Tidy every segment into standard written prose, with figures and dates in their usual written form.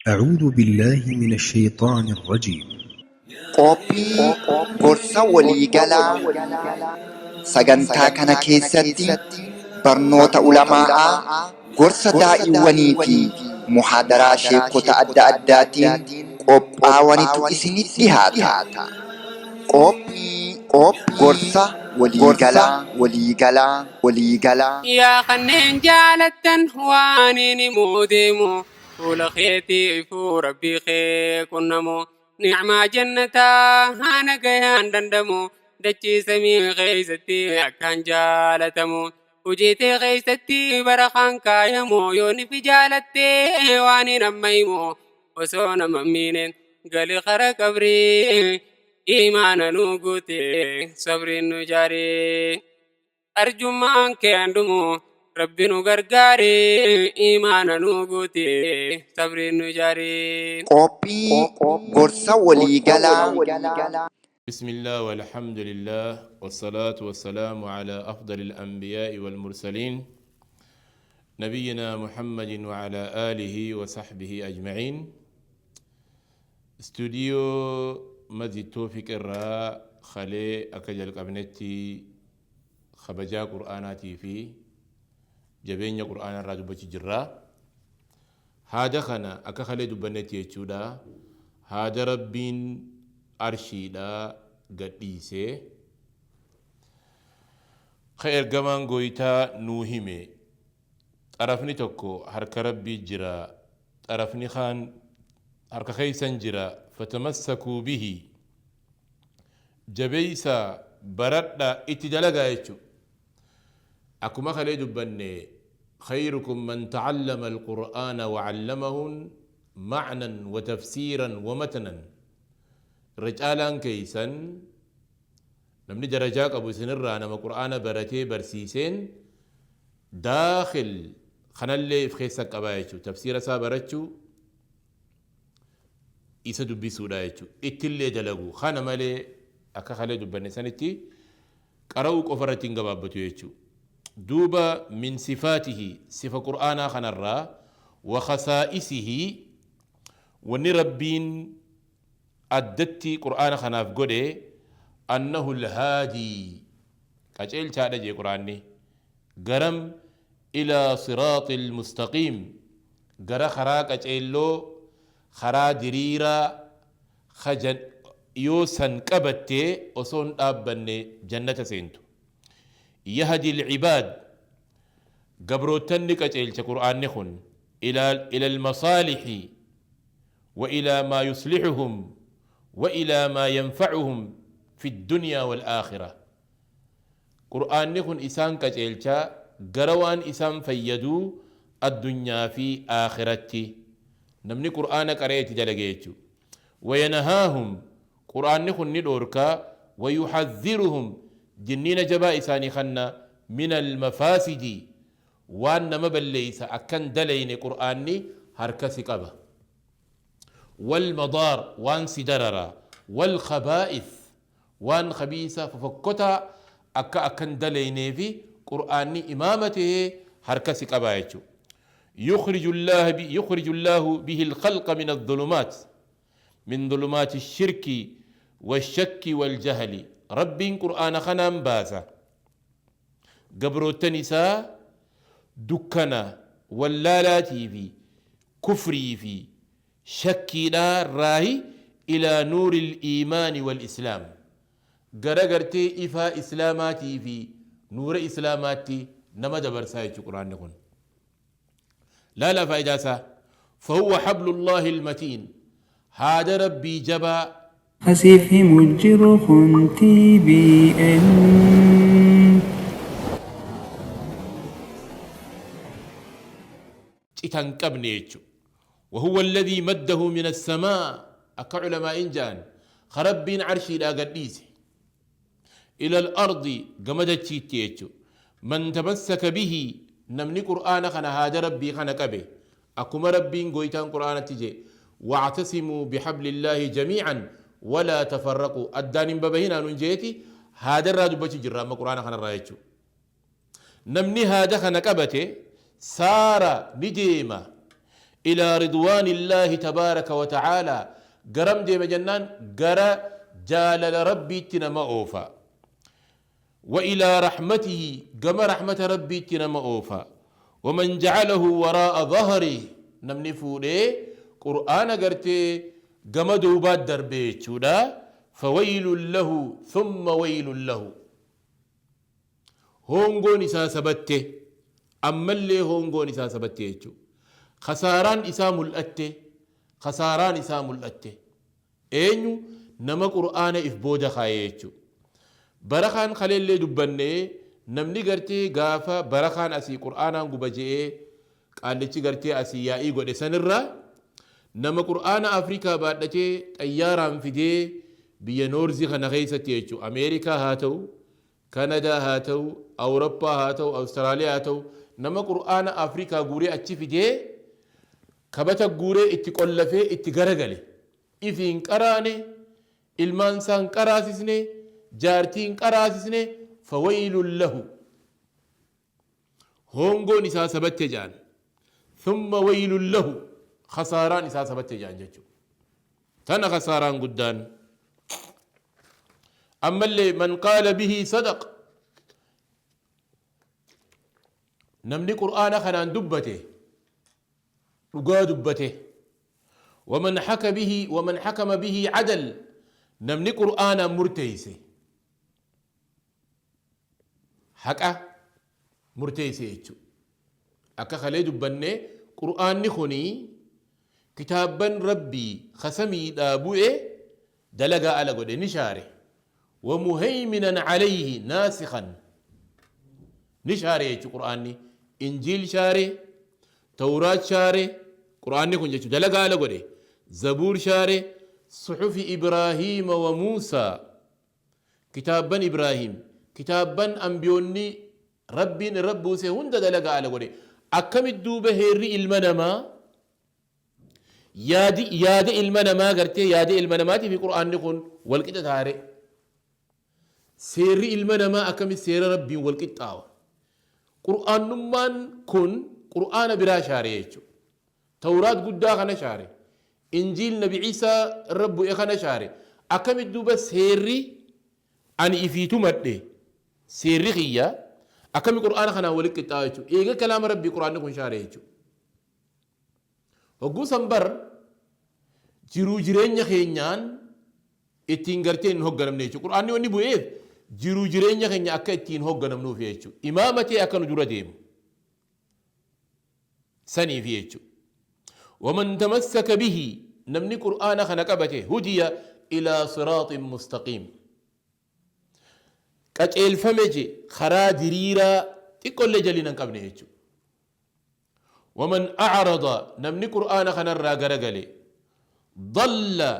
أعوذ بالله من الشيطان الرجيم. Qophii gorsa waliigalaa sagantaa kana keessatti barnoota ulamaa'aa, gorsa daa'iwwanii fi muhaadaraa sheekota adda addaatiin qophaawanitu isinit dhihaata. Qophii gorsa waliigalaa waliigalaa waliigalaa. Yaa kanneen jaalattan waan inni himuu deemu, fuula keetiifuu Rabbii kee qunnamu, ni'maa jannataa haana gayaan dandamu, dachii samii keessatti akkaan jaalatamu, hojii tee keessatti barakaan kaayamu, yoo nifi jaalattee waan hin amma himu, osoo nama miine gali kara qabrii, imaana nu guute sabriin nu jaari. Arjummaan kee handumu Rabbi nu gargaari, imaana nu guute sabriin nu jaari. Qophii gorsa waliigalaa. بسم الله والحمد لله والصلاة والسلام على أفضل الأنبياء والمرسلين نبينا محمد وعلى آله وصحبه أجمعين. استوديو مسجد توفيق الراء خلي أكجل قبنتي خبجا قرآناتي في جبين قرآن الرادو جرا هذا خنا أكا خلي دبنتي يتشودا هذا ربين arshiidha gadhiisee ka ergamaan gooytaa nuu hime, xarafni tokko harka Rabbii jira, xarafni kaan harka keeysan jira. Fatamassakuu bihi, jabeeysaa baradha, itti dalagaa jechu. Akkuma kalee dubbanne, khayrukum man ta'allama alqur'aana wa 'allamahu ma'nan wa tafsiiran wa matnan. Irra caalaan keeysan, namni darajaa qabu isinirraa, nama Qur'aana baratee barsiiseen daakhil kanallee if keessa qabaa jechuu, tafsiira isaa barachuu, isa dubbisuudha jechuu, ittillee dalagu. Kana malee akka kalee dubbanne sanitti qara'uu qofa irratti hin gabaabbatu jechuu. Duuba min sifaatihi, sifa Qur'aanaa kanarraa, wa khasaa'isihi, wanni Rabbiin addatti Qur'aana kanaaf godhe, annahu alhaadii, qaceelchaadha jee Qur'aanni. Garam? Ilaa siraaxil mustaqiim, gara karaa qaceelloo, karaa diriiraa, ka yoo san qabatte osoo hin dhaabbanne jannata seentu. Yahdi alcibaad, gabroottan ni qaceelcha Qur'aanni kun, ila almasaalixi wa ilaa maa yuslihuhum wa ilaa maa yanfa'uhum fi ddunyaa wal aakhirah. Qur'aanni kun isaan qaceelcha gara waan isaan fayyaduu addunyaa fi aakhiratti. Namni Qur'aana qara'ee itti dalage jechu. Wa yanahaahum, Qur'aanni kun ni dhoorka, wa yuhadhiruhum, dinniina jabaa isaanii kanna, min almafaasidi, waan nama balleeysa akkan dalayne Qur'aanni harka si qaba. Wal madaar, waan si darara, wal khabaa'ith, waan khabiisa fofokkotaa akka akkan dalayneefi Qur'aanni imaama tahee harka si qabaa jechu. Yukhriju llaahu bihi lkhalqa min adh-dhulumaat, min dhulumaati shirki washakki waljahli. Rabbiin Qur'aana kanaan baasa gabroottan isaa dukkana wallaalaatii fi kufrii fi shakkiidhaa irraahi, ilaa nuuril iimaani wal islaam, gara gartee ifaa islaamaatii fi nuura islaamaatti nama dabarsaa jechuudha Qur'aanni kun. Laalaa faayidaa isaa. Fahuwa hablullaahi almatiin, haada Rabbii jabaa. Asiif himu jiru kun TBN. Cita hin qabne jechu. Wahuwa alladhii maddahu min assamaa, akka ulamaa'iin ja'an, ka Rabbiin arshiidhaa gad dhiise, ila al-ardi, gama dachiitti jechu. Man tamassaka bihi, namni Qur'aana kana, haada Rabbii kana qabe, akkuma Rabbiin gooytaan Qur'aanatti je'e, wa'tasimuu bihablillaahi jamii'an walaa tafarraquu, addaan hin babahinaa nun je'eeti, haadarraa dubbachu jirra amma Qur'aana kanarraa jechu. Namni haada kana qabate, saara, ni deema, Ilaa ridwaanillaahi tabaaraka wa ta'aalaa. Garam deema jennaan gara jaalala Rabbiitti nama oofa. Wa ilaa rahmatihi gama rahmata Rabbiitti nama oofa. Waman ja'alahu waraa'a dhahrihi namni fuudhee Qur'aana gartee gama duubaat darbe jechuudha. Fawaylun lahu thumma waylun lahu. Hoongoon isaa sabatte, ammallee hoongoon isaa sabatte jechuudha. Khasaaraan isaa mul'atte, khasaaraan isaa mul'atte. Eenyu nama Qur'aana if booda kaaye jechuudha. Bara kaan kaleellee dubbanne namni gartee gaafa bara kaan asii Qur'aanaan guba je'ee qaallichi gartee asii yaa'ii godhe sanirra nama Qur'aana Afrikaa baadhatee xayyaaraan fidee biyya Noorzii kana keessatti jechuudha. Ameerikaa haa ta'u, Kanadaa haa ta'u, Awuroppaa haa ta'u, Awustiraaliyaa haa ta'u, nama Qur'aana Afrikaa guuree achi fidee kabata guuree itti qollafee itti garagale. Ifi hin qaraane, ilmaan isaa hin qaraasisne, jaartii hin qaraasisne, fawaylun lahu. Hoongoon isaa sabatte jedhan. Thumma waylun lahu. Khasaaraan isaa sabatte jedhan jechuudha. Tana khasaaraan guddaan. Ammallee man qaala bihi sadaq. Namni Qur'aana kanaan dubbate dhugaa dubbate. Waman haka bihi waman hakama bihi cadal. Namni Qur'aanaan murteeyse haqa murteeyse jechuudha. Akka kalee dubbanne Qur'aanni kuni kitaabban Rabbii ka samiidhaa bu'e dalagaa ala godhe ni shaare. Wa muhayminan alayhi naasikhan ni shaare jechuudha Qur'aanni. Injiil shaare, Tawraat shaare, Qur'aanni kun jechuudha dalagaa ala godhe. Zabuur shaare, suhufi Ibraahiima wa Muusaa kitaabban Ibraahiim, kitaabban anbiyoonni Rabbiin irra buuse hunda dalagaa ala godhe. Akkamit duuba heerri ilma namaa yaadi yaada ilma namaa gartee yaada ilma namaatii fi Qur'aanni kun wal qixa taare. Seerri ilma namaa akkamit seera Rabbiin wal qixxaawa. Qur'aannummaan kun Qur'aana biraa shaare jechuudha. Tawraat guddaa kana shaare. Injiil Nabi Iisaa irra bu'e kana shaare. Akkamit duuba seerri ani ifii tumadhe seerri kiyya akkami Qur'aana kanaan wali qixxaawa jechuudha. Eega kalaama Rabbii Qur'aanni kun shaare jechuudha. Hogguu san bar jiruu jireenya keenyaan ittiin gartee hin hogganamne jechuudha. Qur'aanni wanni bu'eef jiruu jireenya keenya akka ittiin hogganamnuuf jechuudha. Imaama ta'e akka nu dura deemu. Saniifi jechuudha. Waman tamassaka bihi namni Qur'aana kana qabate hudiya ilaa siraaxin mustaqiim. Qaceelfame je karaa diriiraa xiqqollee jalina hin qabne jechuudha. Waman a'rada namni Qur'aana kanarraa garagale dalla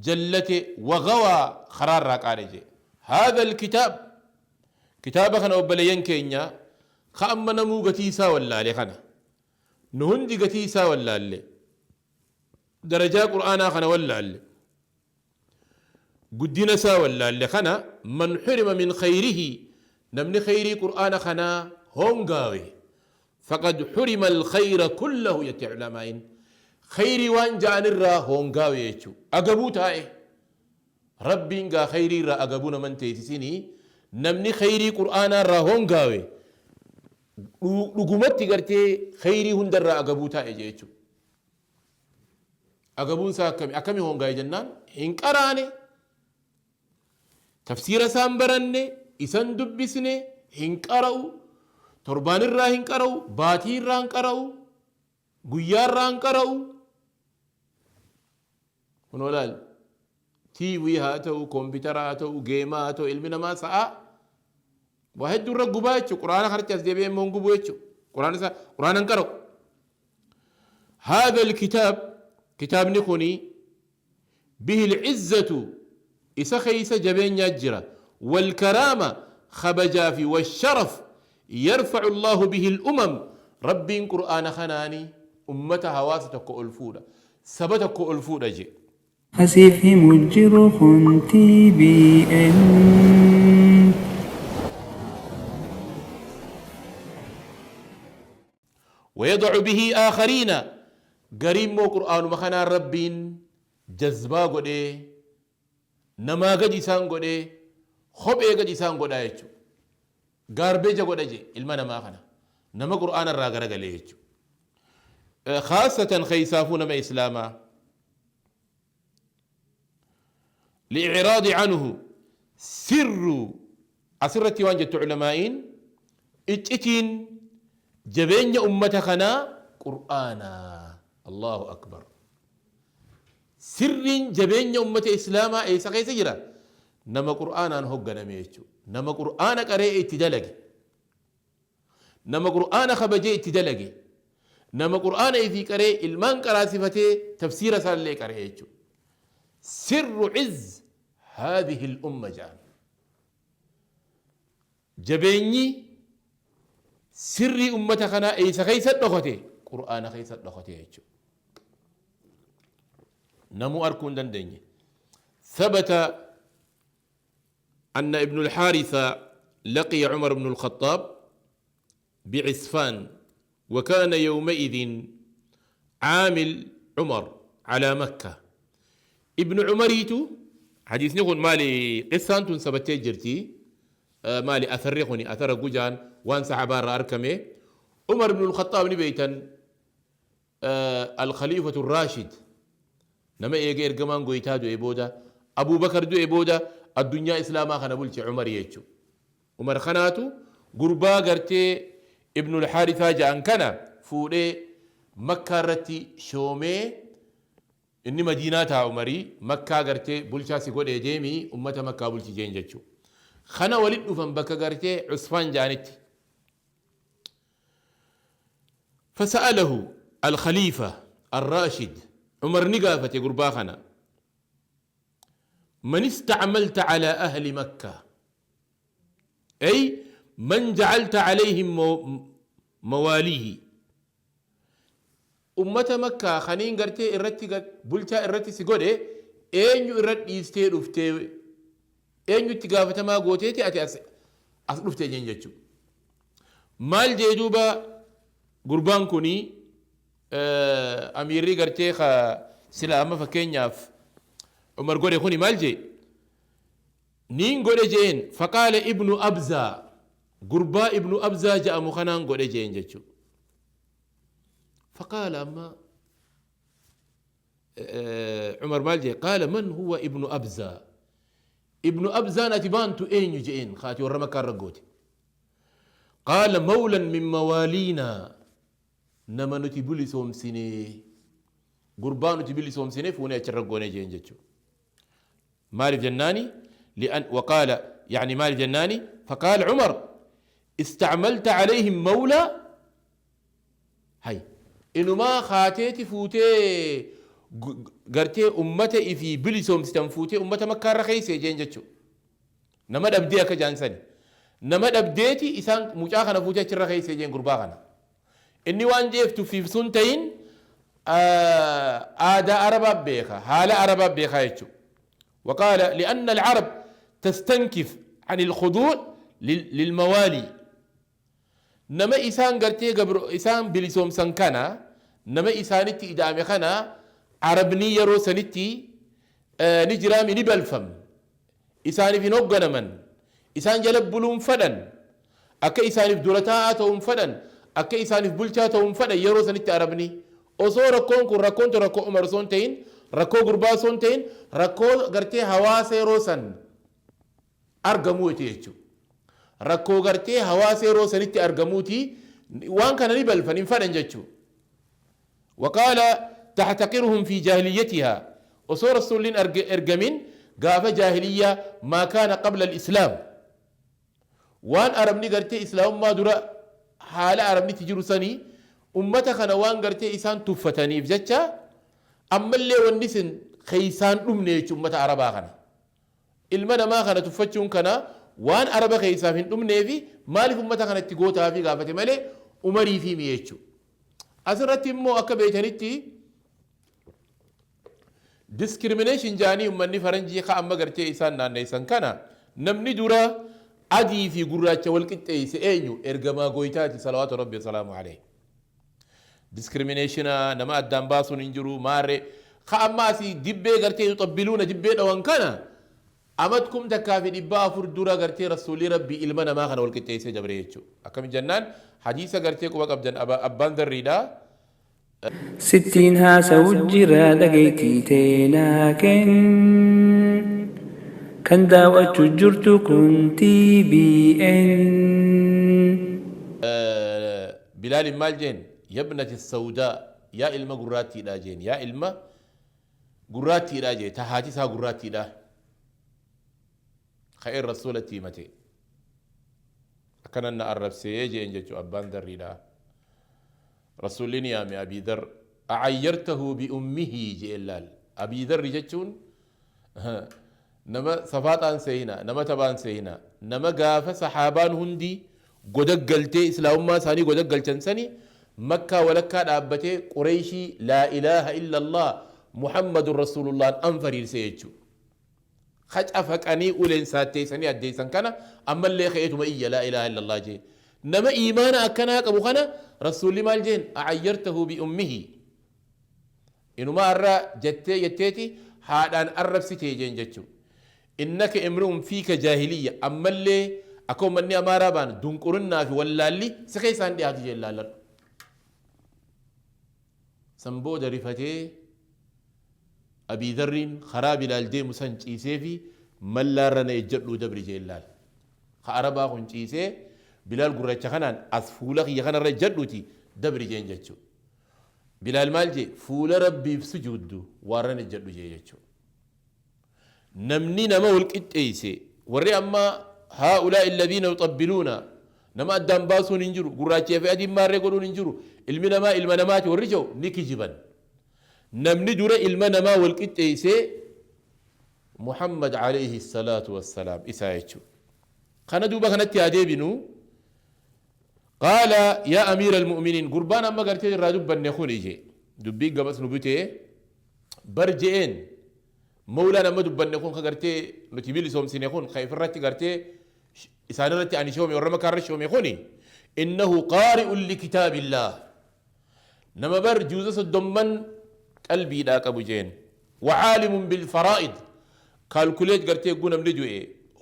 jallate wagawaa karaarraa qaadhe je. Haadha alkitaab kitaaba kana obboleeyyan keenya ka amma namuu gatii isaa wallaale kana. Nu hundi gatii isaa wallaalle. Darajaa Qur'aanaa kana wallaalle. Guddina isaa wallaalle kana man hurima min khayrihi namni khayrii Qur'aana kanaa hoongaawe faqad hurima alkhayra kullahu jette ulamaa'iin. Khayrii waan ja'anirraa hoongaawe jechuu. Agabuu taa'e. Rabbiin gaa khayrii irraa agabuu naman teessisinii namni khayrii Qur'aanaa irraa hoongaawe dhugumatti gartee khayrii hunda irraa agabuu taa'e jechuudha. Agabuun isaa akkami akkami hoongaawe jennaan hin qaraane tafsiira isaan baranne isan dubbisne hin qara'u torbaan irraa hin qara'u baatii irraa hin qara'u guyyaa irraa hin qara'u Kunoo laal TV haa ta'u, koompitara haa ta'u, geemaa haa ta'u, ilmi namaa sa'aa waa hedduu irra gubaa jechuudha. Quraana kanatti as deebi'ee immoo hin gubu jechuudha. Quraana isaa quraana hin qara'u. هذا الكتاب كتابني كوني به العزة إسا خيس جبين يجرى والكرامة خبجا في والشرف يرفع الله به الأمم ربين قرآن خناني أمة هواستك ألفودا Saba tokko ol fuudha je. Asiif himu jiru kun TBN. Wayadacu bihi aakhariina Garii immoo Qur'aanuma kanaan Rabbiin jazbaa godhee namaa gadi isaan godhee kophee gadi isaan godhaa jechuudha. Gaarbeeja godha jee ilma namaa kana nama Qur'aana irraa garagalee jechuudha. Khaasatan keessaafuu nama Islaamaa. Li'iraadi anhu sirru asirratti waan jettu ulamaa'iin iccitiin jabeenya ummata kanaa Qur'aana. Allahu akbar. Sirriin jabeenya ummata Islaamaa eessa keessa jira? Nama Qur'aanaan hogganame jechuudha. Nama Qur'aana qaree itti dalage. Nama Qur'aana kabajee itti dalage. Nama Qur'aana ifii qaree ilmaan qaraasifatee tafsiira isaallee qaree jechuudha. Sirru izz haadhihi al-umma jedhan. Jabeenyi sirrii ummata kanaa eessa keessa dhokate? Qur'aana keessa dhokate jechuudha. Namuu arkuu hin dandeenye. ثبت أن ابن الحارثة لقي عمر بن الخطاب بعسفان وكان يومئذ عامل عمر على مكة. ابن عمريتو حديث نقول مالي قصة أنتم سبتي جرتي مالي أثرخني أثر جوجان وان صحابة أركمي عمر بن الخطاب نبيتا الخليفة الراشد نما إيجي إرجمان قويتا دو إبودا أبو بكر دو إبودا الدنيا إسلاما خنا بولش عمر يجو عمر خناتو قربا قرتي ابن الحارثة جان كان فوري مكة رتي شومي إني مدينة عمري مكة قرتي بولشا سيقول إيجيمي أمة مكة بولشي جين جتشو خنا ولد فن بكا قرتي عصفان جانتي. فسأله الخليفة الراشد عمر نقافة قربا خنا من استعملت على أهل مكة؟ أي من جعلت عليهم مواليه. أمة مكة خنين قرتي إرتي بلتا إرتي سيقولي أين إرت يستير أفتي أين تقافة ما قوتيتي أتي أصلفتي جنجتشو مال جيدوبا قربان كوني أميري قرتي خا سلامة فكينياف عمر قولي خوني مال جي نين قولي جين. فقال ابن أبزا قربا ابن أبزا جاء مخنان قولي جين جتشو. فقال أما عمر مالجي قال من هو ابن أبزا؟ ابن أبزا نتبانتو أين يجئين خاتي ورمكان رقوتي. قال مولا من موالينا نما نتبولي سوم سيني قربان نتبولي سوم سيني فوني أترقوني جين جتشو مال جناني لأن وقال يعني مال جناني. فقال عمر استعملت عليهم مولى هاي إنه ما خاتيتي فوتي قرتي أمتي في بلسهم ستنفوتي أمتي مكة رخيصة جين جتشو نما أبدي كجانسني نما أبديتي إسان مجاخنا فوتي رخيصة جين قرباخنا إني وان جيفتو في سنتين آدا عربا بيخا حالة عربا بيخا يتشو. وقال لأن العرب تستنكف عن الخضوع للموالي نما إسان قرتي قبر إسان بلسهم سنكنا نما إسانتي إدامي خنا عربني يرو سنتي نجرامي نبلفم إساني في نوغنا من إسان جلب بلوم فدن أكا إساني في دولتاتهم فدن أكا إساني في بلشاتهم فدن يرو سنتي عربني أصو ركون كن ركون ركو عمر سنتين ركو قربا سنتين ركو قرتي هواسي روسن أرقموتي يجو rakkoo gartee hawaasa yeroo sanitti argamuuti waan kana ni balfan hin fadhan jechuu. وقال تحتقرهم في جاهليتها وصور السولين ارجمين قاف جاهلية ما كان قبل الإسلام وان أربني قرتي إسلام ما درا حال أربني تجرو سني أمتك أنا وان قرتي إسان تفتني بجتشا أما اللي ونسن خيسان أمني أمة عربا خنا المنا ما خنا تفتشون كنا وان عربا خيسان من أمني في مالف أمتك أنا تقوتها في قافة مالي أمري في ميتشو أسرتي مو أكبيتنتي discrimination jaanii ummanni faranjii ka amma gartee isaan naanneessan kana namni dura adii fi gurraacha wal qixxeesse eenyu ergamaa gooytaati salawaatu rabbi wasalaamu alayhi. Discrimination nama addaan baasuun hin jiru maarree. Ka amma asii dibbee gartee yuxabbiluuna dibbee dhawan kana amat 1400 dura gartee rasuulli rabbii ilma namaa kana wal qixxeessee dabre jechuudha. Akkami jennaan hadiisa gartee quba qabdan abbaan darriidha. Sittiin haasawu jira dhageettii teenaa kenn. Kan daawwachuu jirtu kun TBN. Bilaaliin maal jeen? Yabnati sawdaa, yaa ilma gurraattiidha jeen, yaa ilma gurraattiidha jee, ta haati isaa gurraattiidha. Ka'een rasuulatti himate. Akkanan na arrabsee jeen jechuu abbaan darriidha. Rasuulli ni yaame Abii Dar. Acayyartahu bi ummihi jeen laal. Abii Darri jechuun nama safaaxaan seeyina, nama taphaan seeyina, nama gaafa sahaabaan hundi goda galtee islaamummaa isaanii goda galchan sani Makkaa walakkaa dhaabbatee Qureeyshii laa ilaaha illallah Muhammadun Rasuulullaan anfariirsee jechuu. Ka cafaqanii uleen saatteeysanii addeeysan kana ammallee ka'eetuma iyya laa ilaaha illallah jee. Nama iimaana akkanaa qabu kana Rasuulli maal jeen? Acayyartahu bi ummihi. Inumaa arra jettee jetteeti haadhaan arrabsitee jeen jechuu. Innaka imri'un fiika jaahiliyya, ammallee akka ummanni Amaaraa baan dunqurinnaa fi wallaalli si keessaa hin dhiyaatu jeen laalladhu. San booda rifatee Abii Dharriin karaa Bilaal deemu san ciiseefi mallaarra na ejjadhuu dabri jeen laal. Ka Arabaa kun ciisee Bilaal gurracha kanaan as fuula kiyya kanarra ejjadhuuti dabri jeen jechuu. Bilaal maal jee? Fuula Rabbiif sujuuddu waarran ejjadhu jee jechuu. Namni nama wal qixxeeyse, warri amma haa'ulaa'i alladhiina yuxabbiluuna, nama addaan baasuun hin jiru, gurraachee fi adiin maarree godhuun hin jiru, ilmi namaa ilma namaati warri jedhu ni kijiban. Namni dura ilma namaa wal qixxeeyse Muhammad alayhi salaatu wassalaam isaa jechuudha. Kana duuba kanatti haa deebinu. Qaala yaa amiira almu'miniin, gurbaan amma gartee irraa dubbanne kuni jee, dubbiin gamas nu butee bar je'een. Mawlaan amma dubbanne kun, ka gartee nuti bilisoomsine kun, ka ifirratti gartee isaanirratti ani shoome, warra Makkaa irra shoome kuni, innahu qaari'un likitaabillaah, nama bar juuza 30n qalbiidhaa qabu jeen, wacaalimun bilfaraa'id, calculate gartee egguu namni du'e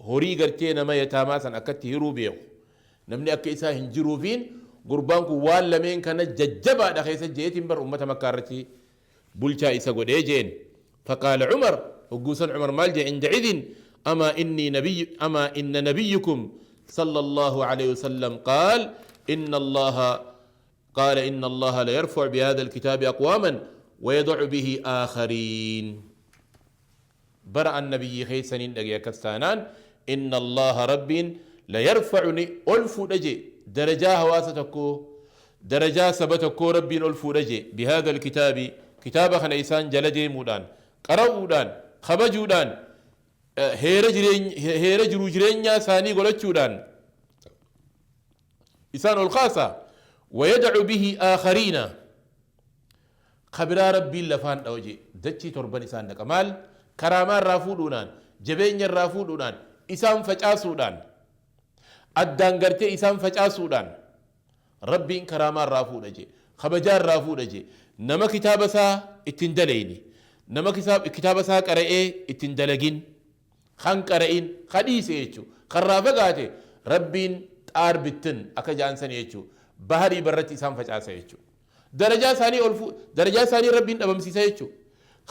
horii gartee nama yataamaa san akkatti hiruu beeku namni akka isaa hin jiruufiin, gurbaan kun waan lameen kana jajjabaadha keessa je'eetiin bar ummata Makkaa irratti bulchaa isa godhee jeen. Faqaala Umar, hogguu san Umar maal jee? Inda idin, amaa innii nabiy amaa inna nabiyyukum sallallahu alayhi wasallam qaal inna allaha qaala inna allaha la yarfacu bihadha alkitaabi aqwaaman wayadacu bihi aakhariin. Bara an nabiyyii keessaniin dhagaye akkas taanaan, inna allaha rabbiin la yarfacu ni ol fuudha jee, darajaa hawaasa tokkoo, darajaa saba tokkoo rabbiin ol fuudha jee, bihaadha alkitaabi, kitaaba kana isaan jala deemuudhaan, qara'uudhaan, kabajuudhaan, heera jireenya heera jiruu jireenyaa isaanii godhachuudhaan isaan ol kaasa, wayadacu bihi aakhariina, Ka biraa Rabbiin lafaan dhawa jee dachii torban isaan dhaqa. Maal? Karaamaa irraa fuudhuudhaan, jabeenya irraa fuudhuudhaan, isaan facaasuudhaan, addaan gartee isaan facaasuudhaan Rabbiin karaamaa irraa fuudha jee, kabajaa irraa fuudha jee. Nama kitaaba isaa itti hin daleyne, nama kitaaba isaa qara'ee itti hin dalagin, kan qara'in, ka dhiise jechuu, kan irraa fagaate, Rabbiin xaar bittin akka ja'an sani jechuu, baharii barratti isaan facaasa jechuu. Darajaa isaanii ol fuu, darajaa isaanii Rabbiin dhabamsiisa jechuudha.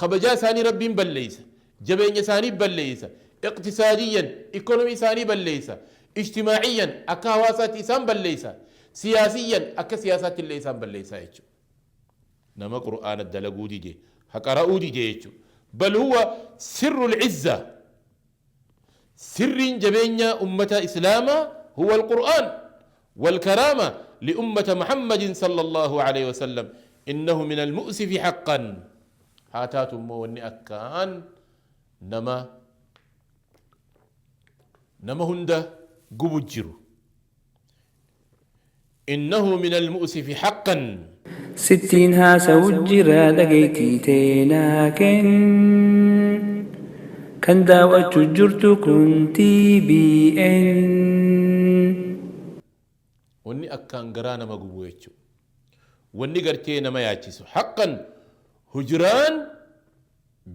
Kabajaa isaanii Rabbiin balleeysa. Jabeenya isaanii balleeysa. Iqtisaadiyyan, economy isaanii balleeysa. Ijtimaa'iyyan, akka hawaasaatti isaan balleeysa. Siyaasiyyan, akka siyaasaatti illee isaan balleeysa jechuudha. Nama Qur'aana dalaguu dide, ha qara'uu dide jechuudha. Bal huwa sirrul izza. Sirriin jabeenya ummata Islaamaa huwa al-Qur'aan wal-karaama li ummata Muhammadin sallallahu alayhi wa sallam, innahu min al-mu'sifi haqqan. Haa taatu immoo wanni akkaan nama hunda gubu jiru, innahu min al-mu'sifi haqqan. Sittiin haasawu jira dhageettii teenaa kenn. Kan daawwachu jirtu kun TBN. Wanni akkaan garaa nama gubu jechuudha. Wanni gartee nama yaachisu haqqan hujraan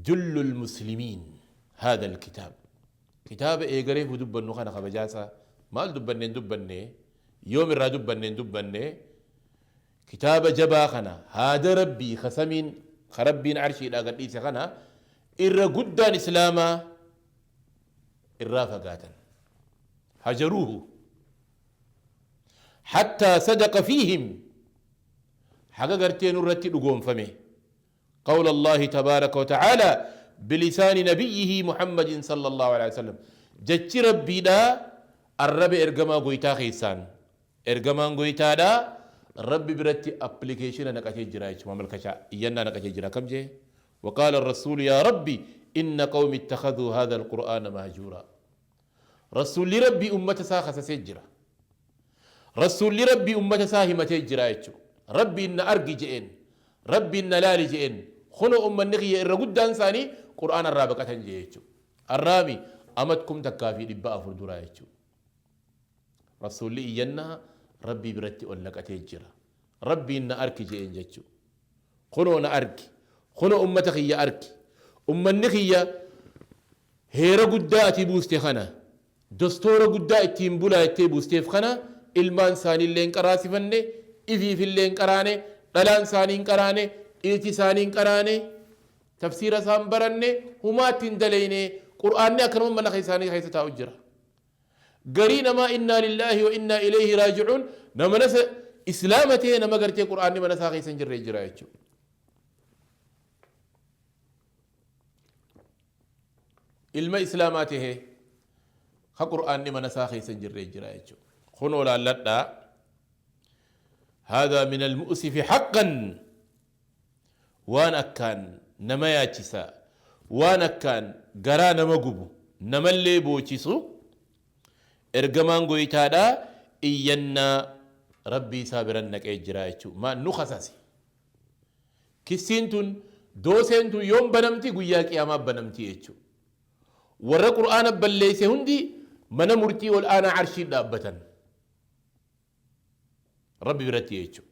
jullu lmuslimiin haadha alkitaab, kitaaba eegareefu dubbannu kana kabajaasa maal dubbanneen dubbanne, yoom irraa dubbanneen dubbanne, kitaaba jabaa kana, haada Rabbii kasamiin ka Rabbiin arshiidhaa gadhiise kana irra guddaan islaamaa irraa fagaatan. Hajaruuhu hattaa sadaqa fiihim, haga gartee nurratti dhugoomfame قول الله تبارك وتعالى بلسان نبيه محمد صلى الله عليه وسلم. جتش ربي دا الرب ارجما غويتا خيسان ارجما غويتا دا ربي برتي ابليكيشن نقاتي جرا مملكة ينا نقاتي جرا كم جي. وقال الرسول يا ربي إن قوم اتخذوا هذا القرآن مهجورا. رسول ربي أمة ساخة سجرا، رسول ربي أمة ساهمة جرا، ربي إن أرجي جئن، ربي إن لالي جئن، خنو أم النغية إر قدان ثاني قرآن الرابقة تنجي الرامي أمتكم تكافي لبا أفر درا. رسول إينا ربي برتي أولك أتجرا، ربي إن أركي جئن جتشو، خنو أنا أركي، خنو أمتك يا أركي أم النغية هيرا قداتي بوستي خنا دستورة قداتي بولا بوستي خنا ilmaan isaanii illee hin qaraasifanne, ifiif illee hin qaraane, dhalaan isaanii hin qaraane, dhiirti isaanii hin qaraane, tafsiira isaan baranne, humaatti hin daleyne. Qur'aanni akkanuma mana isaanii keessa taa'u jira. Garii namaa innaa lillaahi wa innaa ilayhi raaji'uun, nama nasa islaama ta'e, nama gartee qur'aanni mana isaa keessa hin jirre jira jechuudha. Ilma islaamaa ta'e ka qur'aanni mana isaa keessa hin jirre jira jechuudha. Kunoo laalladhaa. هذا من المؤسف حقا، waan akkaan nama yaachisa, waan akkaan garaa nama gubu, namallee boochisu, ergamaan goytaadha iyyannaa Rabbii isaa biran naqee jira jechuu. Maa nu kasase? Kissiin tun, dooseen tun yoom banamti? Guyyaa qiyaamaa banamti jechuu. Warra qur'aana balleeyse hundi mana murtii ol aanaa arshii dhaabbatan Rabbi biratti jechuu.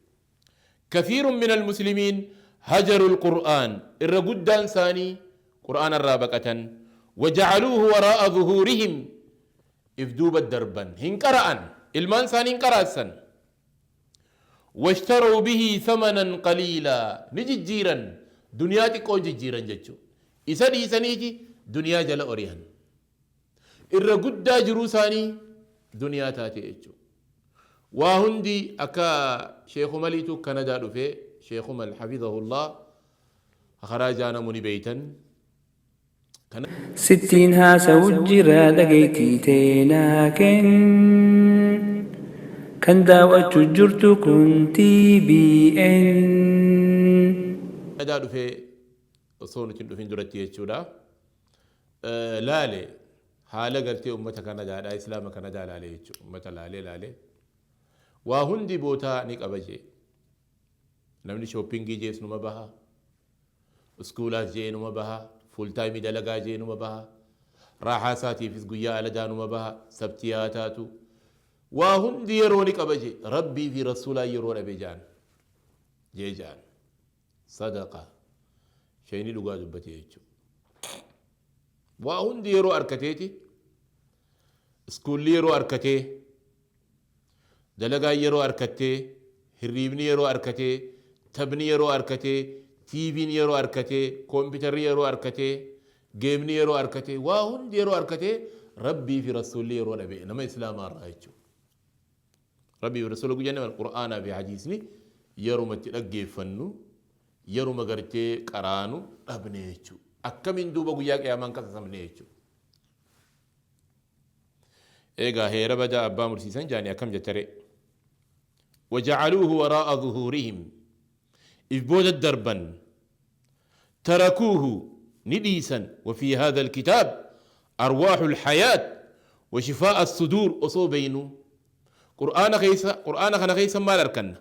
كثير من المسلمين هجروا القرآن، إر قدان ثاني قرآن الرابقة، وجعلوه وراء ظهورهم، افدوب الدربا هنقرأ المان ثاني هنقرأ، واشتروا به ثمنا قليلا، نججيرا دنيا تكون ججيرا جتشو إساني إسانيتي دنيا جل أوريهن إر قدا جروساني دنيا تاتي جتشو. وهندي أكا شيخ مليتو كندا دفي شيخ مل حفظه الله خراجانا مني بيتا. Sittiin haasa'u jira dhageettii teenaa kenn. Kan daawwachuu jirtu kun TBN. Kanadaa dhufee osoo nuti hin dhufin duratti jechuudha. Laale haala gartee uummata Kanadaadha, islaama Kanadaa laale jechuudha. Uummata laalee laalee waa hundi bootaa ni qaba jee. Namni shoppingii jees numa baha. Iskuulaas jee numa baha. Full-time dalagaa jee numa baha. Raaxaa isaatiifis guyyaa aladaa numa baha. Sabtii haa taatu. Waa hundi yeroo ni qaba jee. Rabbii fi rasuulaa yeroo dhabe jaan. Jee jaan. Sadaqa. Shayni dhugaa dubbate jechuudha. Waa hundi yeroo harkateeti. Iskuulli yeroo harkatee. Dalagaan yeroo harkattee. Hirriibni yeroo harkatee. Taphni yeroo harkatee. TV'n yeroo harkatee. Koompiitarri yeroo harkatee. Geemni yeroo harkatee. Waa hundi yeroo harkatee. Rabbii fi rasuulli yeroo dhabe nama islaamaa irraa jechuudha. Rabbii fi rasuulli guyyaa nama qur'aanaa fi hadiisni yeruma itti dhaggeeffannu, yeruma gartee qaraanu dhabne jechuudha. Akkamiin duuba guyyaa qiyaamaan kasasamne jechuudha. Egaa heera badaa abbaa mursiisan jaanii akkam jettare. وجعلوه وراء ظهورهم، إف بود دربا، تركوه نديسا. وفي هذا الكتاب أرواح الحياة وشفاء الصدور. أصوبينو قرآن خيسا، قرآن خنا خيسا ما لركن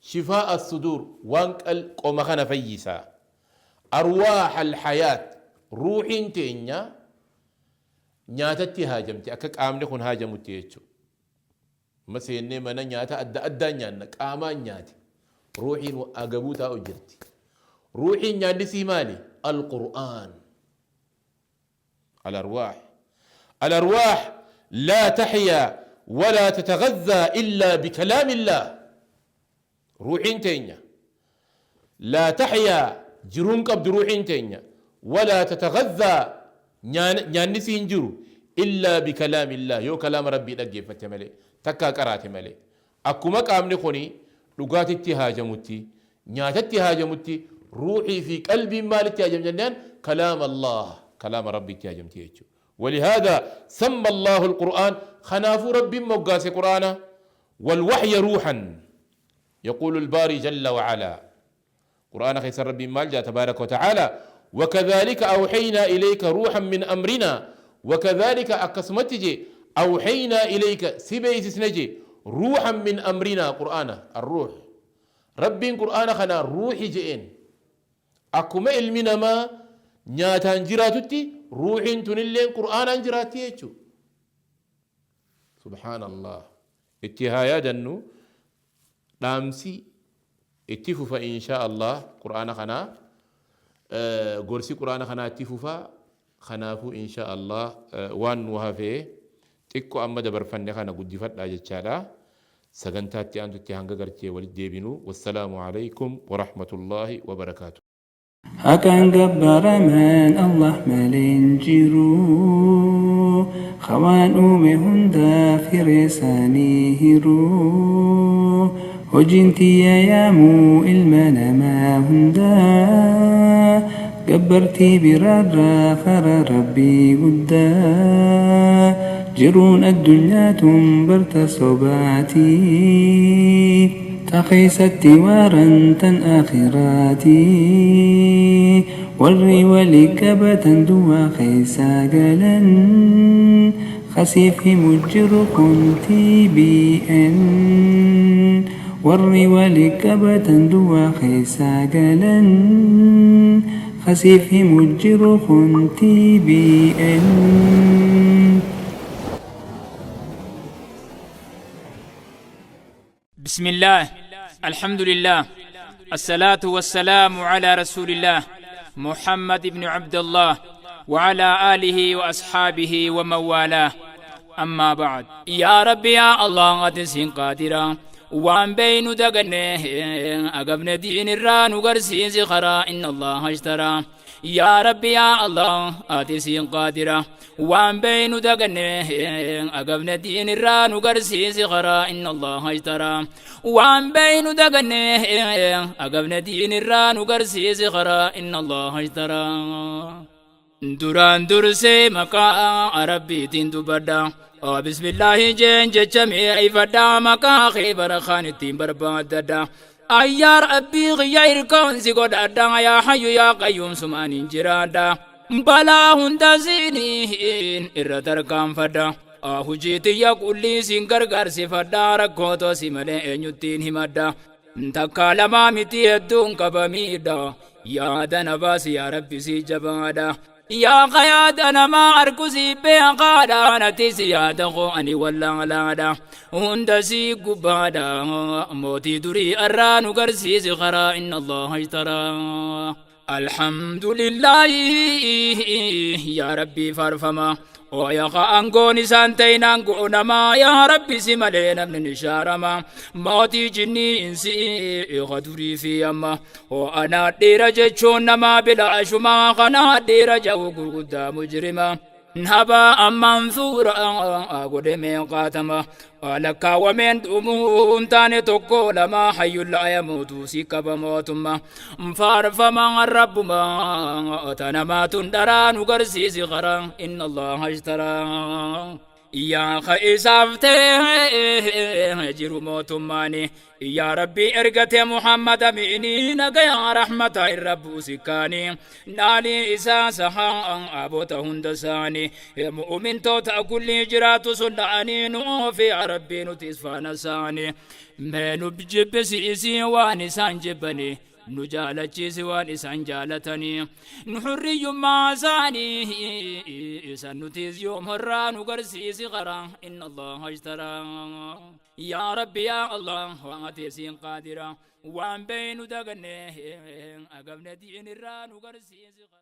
شفاء الصدور وانك قوم خنا فيسا، أرواح الحياة، روح تينيا نياتتي هاجمتي أكاك آمني خون هاجمتي يتشو. Ma seennee mana nyaata adda addaa nyaanna qaamaan nyaate. Ruuhiin agabuu taa'u jirti. Ruuhiin nyaanni sii maali? Alqur'aan. الأرواح الأرواح لا تحيا ولا تتغذى إلا بكلام الله. روحين تينيا لا تحيا جرون قبض روحين تينيا ولا تتغذى نيانسين جرو إلا بكلام الله. يو كلام ربي دقي فتملي تكا قرات ملي أكما قامني خوني لغات اتهاجمتي نيات اتهاجمتي روحي في قلبي مال اتهاجم جنان كلام الله كلام ربي اتهاجمتي. ولهذا سمى الله القرآن خناف ربي مقاس قرآنه والوحي روحا. يقول الباري جل وعلا قرآن خيس ربي مالجا تبارك وتعالى وكذلك أوحينا إليك روحا من أمرنا وكذلك أقسمتجي أوحينا إليك سبيس سنجي روحا من أمرنا. قرآن الروح ربي قرآن خنا روحي جئين أكما علمنا ما نياتان جراتتي روحين تنلين قرآن جراتي. سبحان الله. اتهايا دنو دامسي اتفوفا إن شاء الله قرآن خنا قرسي قرآن خنا اتفوفا خنافو إن شاء الله وان وهافي تكو أما دبر فن خنا قدفت لا جتشالا سغنتاتي أنتو تهانغ غرتي ولد ديبينو. والسلام عليكم ورحمة الله وبركاته. Haqaan gabbaramaan Allah malee hin jiru. Khawaan uume hundaaf hiree isaanii hiru. Hojiin tiyya yaamuu ilma namaa hundaa. Gabbartii biraarraa karaa Rabbii guddaa. Jiruun addunyaa tun barta sobaatii. تخيستي وارنتن آخراتي والري ولكبة دوا خيسا قلن خسيف مجر كنتي بي إن والري ولكبة دوا خيسا قلن خسيف مجر كنتي بي إن. بسم الله، الحمد لله، الصلاة والسلام على رسول الله محمد بن عبد الله وعلى آله وأصحابه ومن والاه. أما بعد، يا ربي يا الله أتسين قادرا وان بين دقنه أقبن دين الران وقرسين زخرا إن الله اشترى. يا ربي يا الله أتسين قادرا وان بين دقنه أقبن دين الران وقرسين زخرا إن الله اشترى. وان بين دقنه أقبن دين الران وقرسين زخرا إن الله اشترى. duraan dursee maqaa Rabbiitiin dubbadha. Bismillaahi jeen jecha mi'eeffadha. Maqaa kee barakaan ittiin barbaaddadha. Ayyaa Rabbii qiyya hirkoon si godhadha. Yaa hayyu yaa qayyuum sumaaniin jiraadha. Balaa hunda siiniin irra tarkaanfadha. Hojii tiyya qullii siin gargaarsifadha. Rakkoo toosi malee eenyuttiin himadha. Takka lamaa miti hedduun qabamiidha. Yaada na baasi yaa Rabbi si jabaadha. Yaa qayaada namaa arku si beekaadha. Nati si yaada koo ani wallaalaadha. Hunda si gubbaadha. Mootii durii arraa nu garsiisi karaa inna Allaha ishtaraa. Alhamdulillahi yaa Rabbi faarfama. Oya aangoon isaan ta'in aangoo namaa yaa Rabbi si malee namni ni shaarama. Mootii jinnii insi eega durii fi amma. Oo anaa dhiira jechuun namaa bilaashumaa kanaa dhiira jahu gurguddaa mujrima. Haba ammaan suura godhemeen qaatama. Lakkaawwameen dhumuun taane tokko lama hayyuun laayamuutu si qaba mootummaa. Faarfamaa rabbumaa tanamaatun dharaa nu garsiisi karaa inna Allaha ishtaraa. Yaa ka'isaaf ta'e jiru mootummaani. Yaa Rabbi ergate Muhammad amiini nagaya rahmata irra buusikaani. Naali isaa sahaa aboota hunda isaani. Mu'umintoota kulli jiraatu sunnaanii nuufi Rabbi nuti isfaana isaani. Mee nu jibbisiisii waan isaan jibbani. Nu jaalachiisi waan isaan jaalatanii, nu hurriyyummaa isaanii isan nutis yoom horraa nu garsiisi qara. Inna Allaha ishtaraa. Yaa Rabbi, yaa Allah, waan ateesiin qaadira, waan beeynu daganne agabne diin irraa nu garsiisi qara.